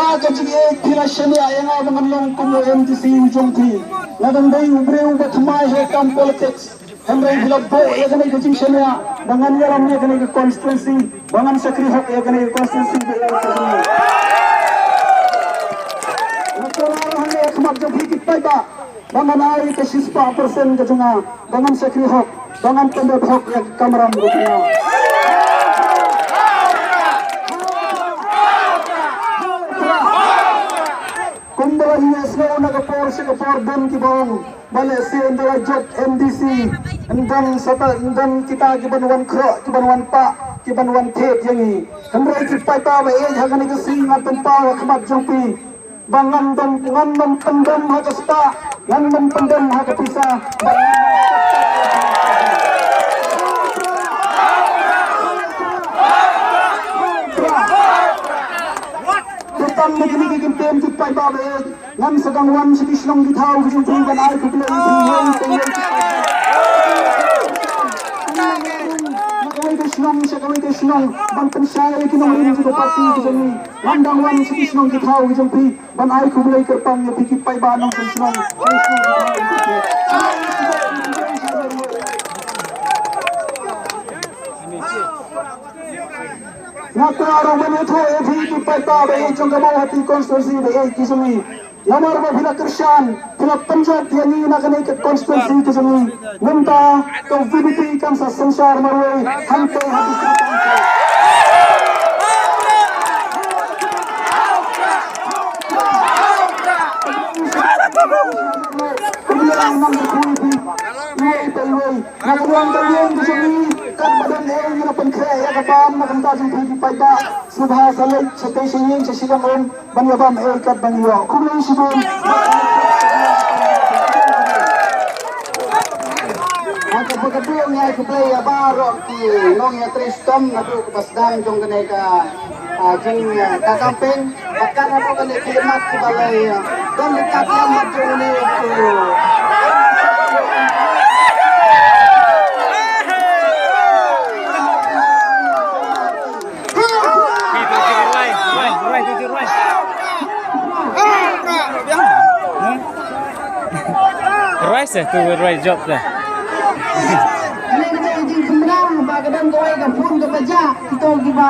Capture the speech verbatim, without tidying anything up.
Ka jingïeit phi la shaniah ïa nga ba ngan long kum u M D C u jong phi. Nga dang dei u briew uba thymmai ha ka kam politics. Hynrei phi la buh ïa kane ka jingshaniah ba ngan ïalam ïa kane ka constituency, ba ngan shakri hok ïa kane ka constituency ba ïa ka jong nga. Nga kyrpad hangne ha khmat jong phi ki paidbah ba ngan ai ka shispah percent ka jong nga, ba ngan shakri hok, ba ngan pyndep hok ïa ka kamram ka jong nga. Kumba la ïa sngew na ka por sha ka por, don kiba ong ba lehse ynda la jop M D C, ynda sa ta, ynda kita kiban wan khroh, kiban wan pah, kiban wan thied ïa ngi. Hynrei ki paidbah ba ïeit, ha kane ka sngi nga pynpaw ha khmat jong phi ba ngan dang, ngan ym pyndem ha ka spah, ngan ym pyndem ha ka pisa. Te tang na kine ki kyntien ki paidbah ba ïeit, ngan sa dang wan sha ki shnong ki thaw ki jong phi ban ai khublei ïa phi. Na kawei ka shnong sha kawei ka shnong ban pynshai ïa ki nongrim jong ka party ka jong ngi. Ngan dang wan sha ki shnong ki thaw ki jong phi ban ai khublei kyrpang ïa phi ki paidbah nongshong shnong. Nga kwah ruh ban ïathuh ïa phi ki paidbah ba ïeit jong ka Mawhati constituency ba ïeit ki jong ngi. Namar ba phi la kyrshan, phi la pynjot ïa ngi na kane ka constituency ka jong ngi. Mynta ka V P P kan sa synshar marwei hangtei ha district council. Nga ka ruang ka liang ka jong ngi, katba don ei ngi la pynkhreh ïa ka bam na ka bynta jong phi ki paidbah. Sngewbha sa leit shatei sha ïing sha shiliang um ban ïa bam ei katba ngi ïoh. Khublei shibun. Ha kaba khatduh ngi ai khublei ïa baroh ki nongïatrei shitom naduh kaba sdang jong kane ka, ah, jing, ah, ka campaign. Bad kat haduh kane ki mat kiba la, ah, don ki kat lam mat jong une u. Rwai se tu, rwai jop se. Kane ka dei ka jingkynmaw ba ka don kawei ka phone kaba jah, kito kiba